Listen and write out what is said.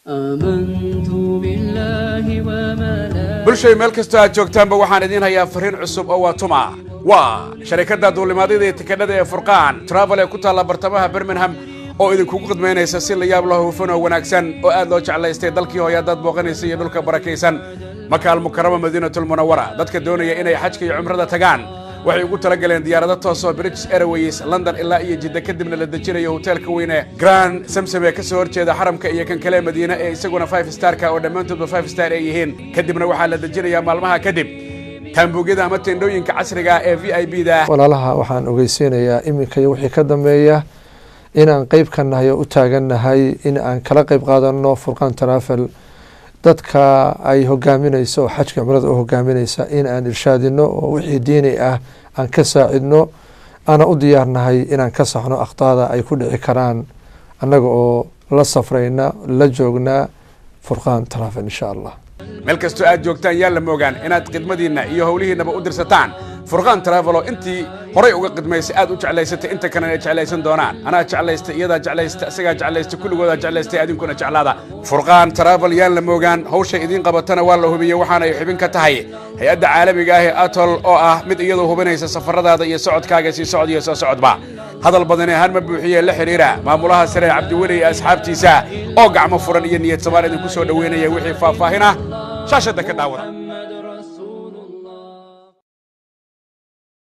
آمنت بالله وملائكته. Bulshay, meel kastoo aad joogtaanba, waxaan idiin hayaa fariin cusub oo waa tuma. Waa sharikadda duulimaadyada iyo tikadhada ee Furqaan Travel ee ku taalla bartamaha Birmingham oo idinkugu khidmaynaysa si la yaab leh, hufan oo wanaagsan oo aad loo jeclaystay dalkii hooyadaad booqanaysa iyo dhulka barakaysan Maka Almukarama, Madiinatulmunawara. Dadka doonaya inay xajka iyo cumrada tagaan waxay ugu talagaleen diyaarado toosoo British Airways, London ilaa iyo Jidda, kadibna la dejinayo hoteelka weyne Grand Samsam ee kasoo horjeeda xaramka iyo kan kale Madiine ee isaguna five starka, oo dhammaantoodba five star ay yihiin. Kadibna waxaa la dejinayaa maalmaha kadib taambuugyada ama teendhooyinka casriga ee VIP da. Walaalaha, waxaan ogeysiinayaa iminka iyo wixii ka dambeeya inaan qeyb ka nahay oo u taagannahay in aan kala qeyb qaadano Furqaan Travel dadka ay hogaaminayso oo xajka cumrada u hogaaminaysa, in aan irshaadino oo wixii diini ah aan ka saacidno, ana u diyaarnahay inaan ka saxno akhtaada ay ku dhici karaan, annaga oo la safrayna, la joognaa Furqaan Travel, insha Allah. Meel kastoo aad joogtaan, yaan la moogaan inaad khidmadiinna iyo howlihiinnaba u dirsataan Furqaan Travel oo intii horay uga khidmaysay aad u jeclaysatay, inta kalena ay jeclaysan doonaan. Anaa jeclaystay, iyadaa jeclaysta, isagaa jeclaystay, kulligoodaa jeclaystay, adinkuna jeclaada Furqaan Travel. Yaan la moogaan hawshay idiin qabatana waa la hubiyey, waxaana ay xubin ka tahay hay-adda caalamiga ah ee ATOL oo ah mid iyadoo hubinaysa safaradaada iyo socodkaaga, sii socod iyo soo socodba. Hadal badani ahaan ma buuxiye, la xidhiira maamulaha sare Cabdiweli iyo asxaabtiisa oo gacmo furan iyo niyad samaan idinku soo dhoweynaya. Wixii faahfaahin ah shaashadda ka daawada.